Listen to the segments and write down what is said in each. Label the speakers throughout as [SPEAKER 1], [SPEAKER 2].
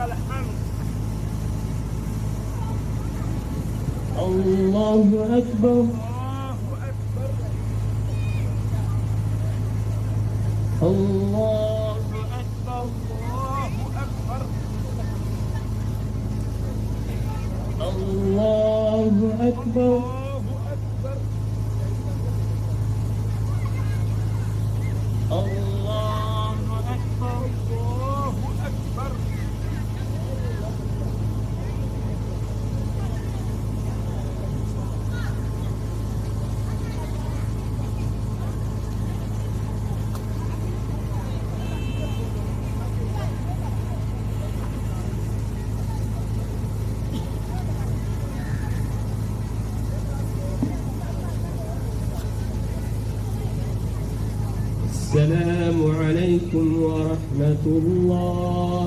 [SPEAKER 1] الله أكبر. الله أكبر. الله أكبر. الله أكبر. الله أكبر. السلام عليكم ورحمة الله.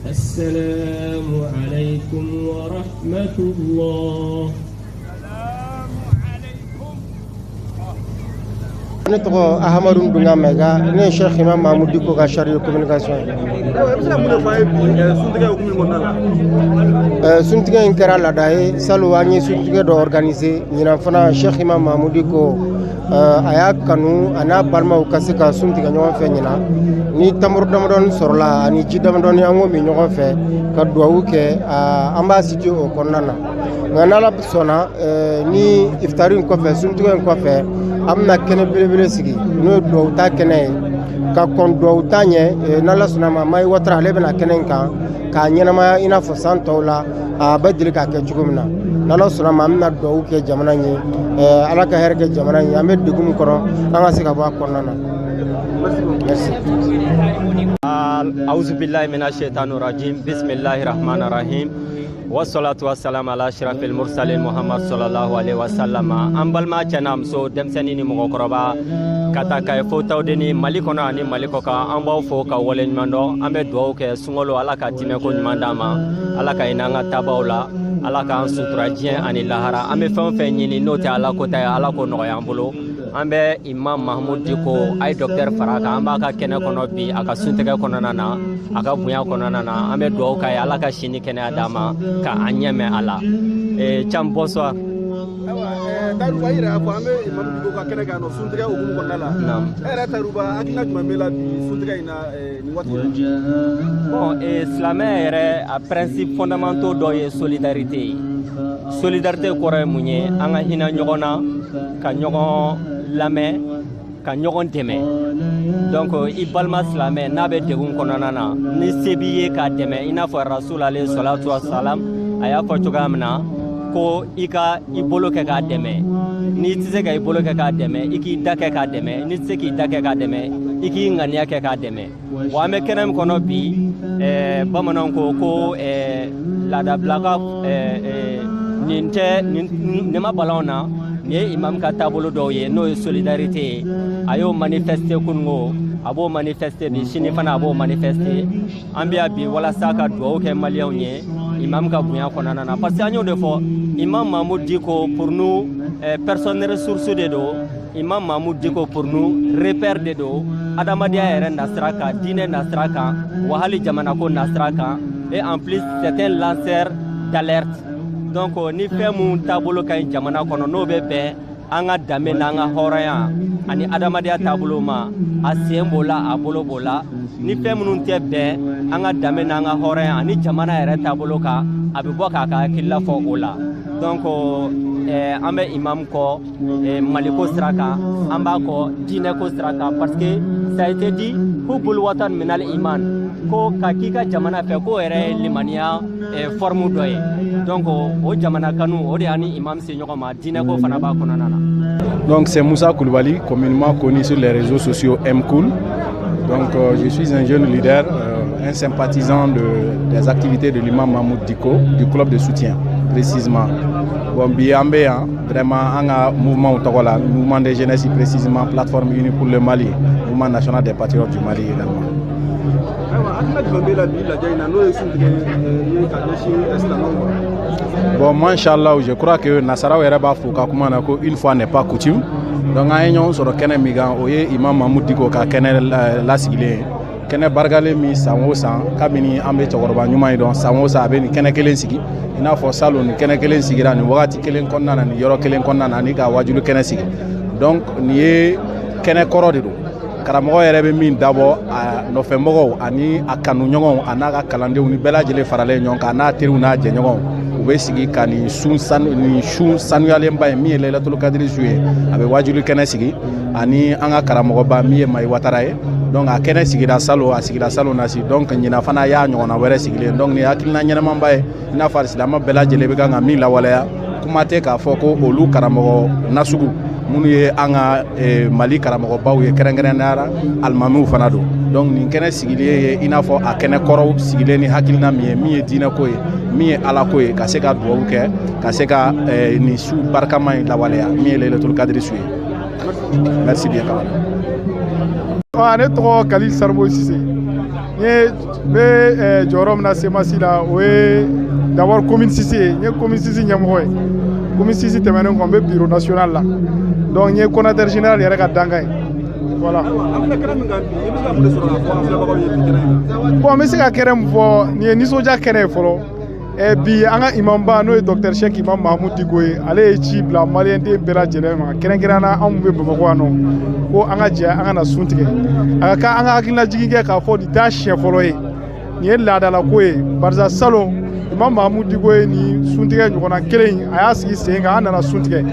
[SPEAKER 1] السلام عليكم ورحمة الله.
[SPEAKER 2] Ne tɔgɔ Ahamadu Dunga Mayiga, ne ye Cheikh Imam Mahmoud Dicko ka chargé de communication ye.
[SPEAKER 3] Ayiwa, i bɛ se ka mun de fɔ an ye bi suntigɛ hukumu kɔnɔna la?
[SPEAKER 2] Suntigɛ in kɛra laada ye. Salon, an ye suntigɛ dɔ organiser. Ɲinan fana, Cheikh Imam Mahmoud Dicko, a y'a kanu a n'a balimaw ka se ka sun tigɛ ɲɔgɔn fɛ ɲinan. Ni tamaro damadɔni sɔrɔla ani ji damadɔni, an k'o min ɲɔgɔn fɛ ka duwawu kɛ. An b'a situé o kɔnɔna na. Nka n'Ala sɔnna, ni iftari in kɔfɛ, suntigɛ in kɔfɛ, an bɛna kɛnɛ belebele sigi, n'o ye duwawu ta kɛnɛ ye. Ka kɔn duwawu ta ɲɛ, n'Ala sɔnna ma, Mayi Watara, ale bɛna kɛnɛ in kan k'a ɲɛnamaya i n'a fɔ san tɔw la a bɛ deli k'a kɛ cogo min na. N'Ala sɔnna ma, an bɛna duwawu kɛ jamana ye, Ala ka hɛrɛ kɛ jamana ye, an bɛ degun min kɔnɔ, an ka se ka bɔ a kɔnɔna na. Merci.
[SPEAKER 4] أعوذ بالله من الشيطان الرجيم. بسم الله الرحمن الرحيم والصلاة والسلام على أشرف المرسلين محمد صلى الله عليه وسلم. An balima cɛ n'a muso, denmisɛnnin ni mɔgɔkɔrɔba, ka ta Kayi fo Tawudeni, Mali kɔnɔ ani Mali kɔ kan, an b'aw fo ka waleɲuman dɔn. An bɛ dugawu kɛ sunkalo, Ala ka timɛko ɲuman d'an ma, Ala ka hinɛ an ka tabaw la, Ala k'an sutura diɲɛ ani lahara. An bɛ fɛn o fɛn ɲini n'o tɛ Ala ko ta ye, Ala k'o nɔgɔya an bolo. An bɛ Imam Mahmoud Dicko, a ye docteur fara kan, an b'a ka kɛnɛ kɔnɔ bi, a ka suntigɛ kɔnɔna na, a ka bonya kɔnɔna na. An bɛ dugawu k'a ye, Ala ka si ni kɛnɛya d'a ma, ka an ɲɛ mɛn a la. Cam, bonsoir.
[SPEAKER 3] Ayiwa, Tayiruba, i yɛrɛ y'a fɔ, an bɛ Imam Dicko ka kɛnɛ kan yan nɔ suntigɛ hukumu kɔnɔna la.
[SPEAKER 4] Naam.
[SPEAKER 3] E yɛrɛ Tayiruba, hakilina jumɛn b'e la bi suntigɛ in na, nin waati in na?
[SPEAKER 4] Bon, silamɛ yɛrɛ, a principe fondamentaux dɔ ye solidarité ye. Solidarité kɔrɔ ye mun ye? An ka hinɛ ɲɔgɔn na, ka ɲɔgɔn lamɛn, ka ɲɔgɔn dɛmɛ. Donc i balima silamɛ n'a bɛ degun kɔnɔna na, ni se b'i ye k'a dɛmɛ, i n'a fɔ Rasul alayhi salatu wasalam a y'a fɔ cogoya min na ko i ka i bolo kɛ k'a dɛmɛ. N'i tɛ se ka i bolo kɛ k'a dɛmɛ, i k'i da kɛ k'a dɛmɛ. N'i tɛ se k'i da kɛ k'a dɛmɛ, i k'i ŋaniya kɛ k'a dɛmɛ. Wa an bɛ kɛnɛ min kɔnɔ bi, bamananw ko laadabila ka nin tɛ nin ma bala anw na. Nin ye imam ka taabolo dɔw ye, n'o ye solidarité ye. A y'o manifester kununko, a b'o manifester bi, sini fana a b'o manifester. An bɛ yan bi walasa ka dugawu kɛ maliyɛnw ye imam ka bonya kɔnɔna na, parce que an y'o de fɔ, Imam Mahmoud Dicko pour nous, personne ressource de don. Imam Mahmoud Dicko pour nous, repère de don adamadenya yɛrɛ nasira kan, diinɛ nasira kan, wa hali jamanako nasira kan. Et en plus, c'est un lanceur d'alerte. Donc ni fɛn mun taabolo ka ɲi jamana kɔnɔ, n'o bɛ bɛn an ka danbe n'an ka hɔrɔnya ani adamadenya taabolo ma, a sen b'o la, a bolo b'o la. Ni fɛn minnu tɛ bɛn an ka danbe n'an ka hɔrɔnya ani jamana yɛrɛ taabolo kan, a bɛ bɔ k'a ka hakilila fɔ o la. Donc an bɛ imam kɔ maliko sira kan, an b'a kɔ diinɛko sira kan, parce que ça a été dit, حب الوطن من الإيمان, ko ka k'i ka jamana fɛ, k'o yɛrɛ ye limaniya forme dɔ ye. Donc o jamana kanu, o de y'an ni imam se ɲɔgɔn ma. Diinɛko fana b'a kɔnɔna na.
[SPEAKER 5] Donc c'est Moussa Koulibaly, communément connu sur les réseaux sociaux M-Cool. Donc je suis un jeune leader, un sympathisant des activités de l'imam Mahmoud Dicko, du club de soutien précisément. Bon, bi an bɛ yan vraiment an ka mouvement tɔgɔ la, mouvement des jeunesses, précisément plateforme unie pour le Mali, mouvement national des patriotes du Mali également.
[SPEAKER 3] Ayiwa, hakilina jumɛn b'e la bi lajɛ in na, n'o ye suntigɛ ye ka ɲɛsin silamɛw ma?
[SPEAKER 5] Bon, moi, inchallah, je crois que nasaraw yɛrɛ b'a fɔ u ka kuma na ko une fois n'est pas coutume. Donc an ye ɲɔgɔn sɔrɔ kɛnɛ min kan, o ye Imam Mahmoud Dicko ka kɛnɛ lasigilen ye. Kɛnɛ barikalen min, san o san, kabini an bɛ cɛkɔrɔba ɲuman ye dɔn, san o san a bɛ nin kɛnɛ kelen sigi. I n'a fɔ salon, nin kɛnɛ kelen sigira nin wagati kelen kɔnɔna na, nin yɔrɔ kelen kɔnɔna na, ani ka wajulu kɛnɛ sigi. Donc nin ye kɛnɛ kɔrɔ de don. Karamɔgɔ yɛrɛ bɛ min dabɔ, a nɔfɛmɔgɔw ani a kanuɲɔgɔnw, a n'a ka kalandenw ni bɛɛ lajɛlen faralen ɲɔgɔn kan, a n'a teriw n'a jɛɲɔgɔnw, u bɛ sigi ka nin sun sanu, nin sun sanuyalenba ye min ye Laylatul Kadiri su ye, a bɛ wajulu kɛnɛ sigi ani an ka karamɔgɔba min ye Mayi Watara ye. Donc a kɛnɛ sigira salon, a sigira salon nasi. Donc ɲinan fana y'a ɲɔgɔnna wɛrɛ sigilen. Donc nin ye hakilina ɲɛnamaba ye, i n'a fɔ silamɛ bɛɛ lajɛlen bɛ kan ka min lawaleya. Kuma tɛ k'a fɔ ko olu karamɔgɔ nasugu minnu ye an ka Mali karamɔgɔbaw ye, kɛrɛnkɛrɛnnenya la alimamiw fana don. Donc nin kɛnɛ sigilen ye i n'a fɔ a kɛnɛ kɔrɔw sigilen ni hakilina min ye, min ye diinɛko ye, min ye alako ye, ka se ka dugawu kɛ, ka se ka nin su barikama in lawaleya, min ye Laylatul Kadiri su ye. Merci bien, camarade.
[SPEAKER 6] Ne tɔgɔ Kali Saribo Sise. N ye n bɛ jɔyɔrɔ min na CMAS la, o ye d'abord commune 6 ye. N ye commune 6 ɲɛmɔgɔ ye. Commune 6 tɛmɛnen kɔ, n bɛ bureau national la. Donc n ye coordonnateur général yɛrɛ ka dankan ye, voilà.
[SPEAKER 3] An filɛ kɛnɛ min kan bi, i bɛ se ka mun de sɔrɔ k'a fɔ an filɛbagaw ye bi kɛnɛ in na?
[SPEAKER 6] Bon, n bɛ se ka kɛnɛ min fɔ, nin ye nisɔndiya kɛnɛ ye fɔlɔ. Bi an ka imamba, n'o ye docteur Cheikh Imam Mahamoud Dicko ye, ale ye ci bila maliyɛnden bɛɛ lajɛlen ma, kɛrɛnkɛrɛnnenya la anw bɛ Bamakɔ yan nɔ, ko an ka jɛ an ka na sun tigɛ. A ka kan an ka hakilinajigin kɛ k'a fɔ nin t'a siɲɛ fɔlɔ ye, nin ye laadalako ye, barisa salon Imam Mahamoud Dicko ye nin suntigɛ ɲɔgɔnna kelen in, a y'a sigi sen kan, an nana sun tigɛ.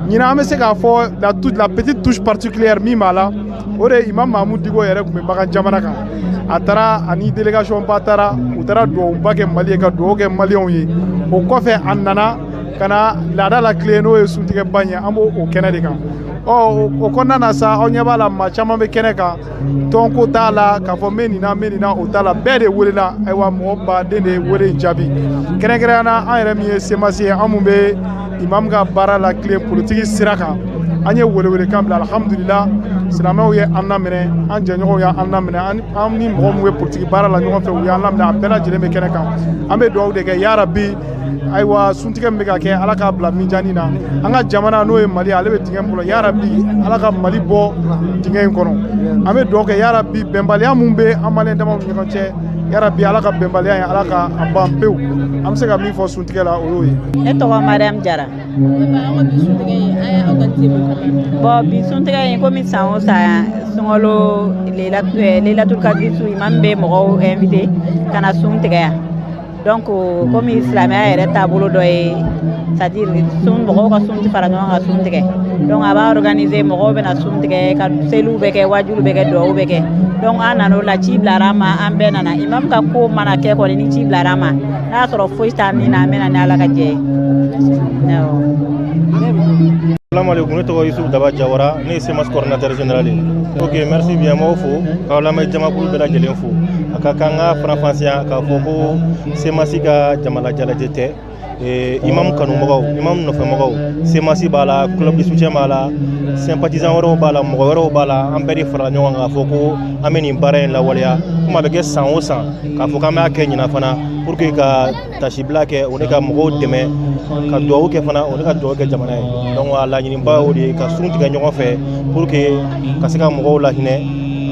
[SPEAKER 6] Ɲinan, an bɛ se k'a fɔ la petite touche particulière min b'a la, o de ye Imam Mahamoud Dicko yɛrɛ tun bɛ Makan jamana kan. A taara ani délégation ba taara, u taara duwawuba kɛ Mali ye, ka duwawu kɛ maliyɛnw ye. O kɔfɛ, a nana ka na laada la tile, n'o ye suntigɛba in ye. An b'o o kɛnɛ de kan. Ɔ, o kɔnɔna na sa, aw ɲɛ b'a la, maa caman bɛ kɛnɛ kan. Tɔnko t'a la k'a fɔ n bɛ nin na, n bɛ nin na, o t'a la. Bɛɛ de welela. Ayiwa, mɔgɔ baden de ye wele in jaabi. Kɛrɛnkɛrɛnnenya la, an yɛrɛ min ye CMAS ye, an mun bɛ imam ka baara la tile politiki sira kan, an ye welewelekan bila. Alhamdulila, silamɛw ye an laminɛ, an jɛɲɔgɔnw y'an laminɛ, an ni mɔgɔ min bɛ politiki baara la ɲɔgɔn fɛ, u y'an laminɛ. A bɛɛ lajɛlen bɛ kɛnɛ kan. An bɛ dugawu de kɛ, yarabi, ayiwa, suntigɛ min bɛ ka kɛ, Ala k'a bila minjani na. An ka jamana, n'o ye Mali, ale bɛ dingɛ min kɔnɔ, yarabi, Ala ka Mali bɔ dingɛ in kɔnɔ. An bɛ dugawu kɛ, yarabi, bɛnbaliya mun bɛ an maliyɛn damaw ni ɲɔgɔn cɛ, yarabi, Ala ka bɛnbaliya in, Ala ka a ban pewu. An bɛ se ka min fɔ suntigɛ la, o y'o ye.
[SPEAKER 7] Ne tɔgɔ Mariam Jara. Bon, bi suntigɛ in, komi san o san, sunkalo Leilatul Kadiri su, imam bɛ mɔgɔw invité ka na sun tigɛ yan. Donc komi silamɛya yɛrɛ taabolo dɔ ye, c'est à dire sun, mɔgɔw ka sun fara ɲɔgɔn kan sun tigɛ. Donc a b'a organiser, mɔgɔw bɛna sun tigɛ, ka seliw bɛ kɛ, wajuliw bɛ kɛ, duwawu bɛ kɛ. Donc an nan'o la, ci bilara an ma, an bɛɛ nana. Imam ka ko mana kɛ kɔni, ni ci bilara an ma, n'a y'a sɔrɔ foyi t'an ni na, an bɛ na ni Ala ka jɛ ye, awɔ.
[SPEAKER 8] Salam alaikum, ne tɔgɔ Yusuf Daba Jawara, ne ye CMAS coordinateur général ye. Ok, merci bien, m'aw fo k'aw lamɛn jamakulu bɛɛ lajɛlen fo. A ka kan ka faranfasiya k'a fɔ ko CMAS ka jamana jalajɛ tɛ. Imam kanumɔgɔw, imam nɔfɛmɔgɔw, CMAS b'a la, club de soutien b'a la, sympathisant wɛrɛw b'a la, mɔgɔ wɛrɛw b'a la, an bɛɛ de farala ɲɔgɔn kan k'a fɔ ko an bɛ nin baara in lawaleya. Komi a bɛ kɛ san o san, k'a fɔ k'an b'a kɛ ɲinan fana pour que ka tasibila kɛ, o ni ka mɔgɔw dɛmɛ ka duwawu kɛ fana, o ni ka duwawu kɛ jamana ye. Donc a laɲiniba y'o de ye, ka sun tigɛ ɲɔgɔn fɛ pour que ka se ka mɔgɔw lahinɛ,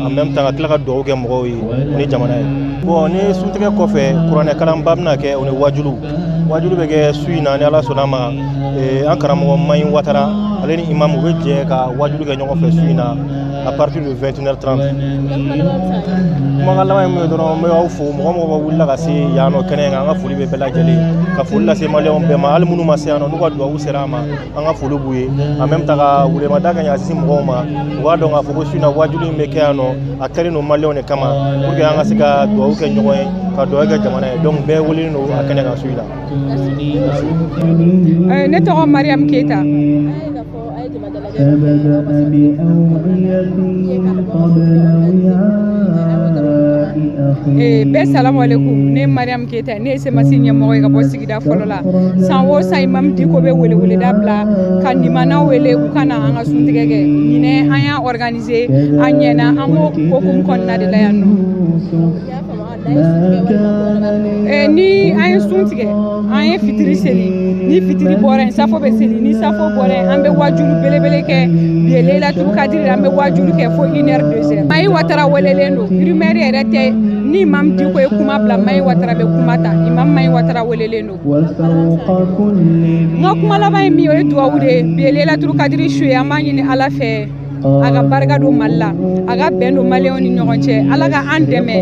[SPEAKER 8] en même temps ka tila ka duwawu kɛ mɔgɔw ye o ni jamana ye. Bon, ni suntigɛ kɔfɛ, kuranɛ kalanba bɛna kɛ, o ni wajulu. Wajulu bɛ kɛ su in na, ni Ala sɔnna ma. An karamɔgɔ Mayi Watara, ale ni imam, u bɛ jɛ ka wajulu kɛ ɲɔgɔn fɛ su in na à partir de 21h30. Kumakan laban ye mun ye dɔrɔn, n bɛ aw fo, mɔgɔ mɔgɔ wulila ka se yan nɔ kɛnɛ kan, an ka foli bɛ bɛɛ lajɛlen, ka foli lase maliyɛnw bɛɛ ma, hali minnu ma se yan nɔ, n'u ka duwawu sera an ma, an ka foli b'u ye. En même temps, ka welemada kɛ ɲɛsin mɔgɔw ma, u b'a dɔn k'a fɔ ko su in na, wajulu in bɛ kɛ yan nɔ, a kɛlen don maliyɛnw de kama pour que an ka se ka duwawu kɛ ɲɔgɔn ye, ka duwawu kɛ jamana ye. Donc bɛɛ welelen don a kɛnɛ kan su in na.
[SPEAKER 9] Ne tɔgɔ Mariam Keita.
[SPEAKER 10] فبدأ بأوعية قبل وعاء أخيه.
[SPEAKER 9] Bɛɛ salamu alaikum. Ne Mariam Keita, ne ye CMAS ɲɛmɔgɔ ye ka bɔ sigida fɔlɔ la. San o san, imam Dicko bɛ weleweleda bila ka nimanaw wele u ka na an ka suntigɛ kɛ. Ɲinɛ an y'a organiser, an ɲɛna, an b'o hokumu kɔnɔna de la yan nɔ. Ni an ye sun tigɛ, an ye fitiri seli. Ni fitiri bɔra yen, safo bɛ seli. Ni safo bɔra yen, an bɛ wajulu belebele kɛ. Bi ye Leyilatul Kadiri, an bɛ wajulu kɛ fo une heure, 2 heures. Mayi Watara welelen don. Rumeur yɛrɛ tɛ. Ni Imam Diko ye kuma bila, Mayi Watara bɛ kuma ta. Imam Mayi Watara welelen don. N ka kuma laban ye min ye, o ye duwawu de ye. Bi ye Leyilatul Kadiri su ye. An b'a ɲini Ala fɛ, a ka barika don Mali la, a ka bɛn don Maliyɛnw ni ɲɔgɔn cɛ. Ala ka an dɛmɛ,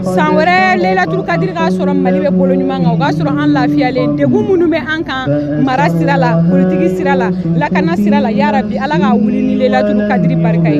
[SPEAKER 9] san wɛrɛ Leyilatul Kadiri k'a sɔrɔ Mali bɛ bolo ɲuman kan, o k'a sɔrɔ an lafiyalen. Degun minnu bɛ an kan mara sira la, politiki sira la, lakana sira la, yarabi, Ala k'a wuli ni Leyilatul Kadiri barika ye.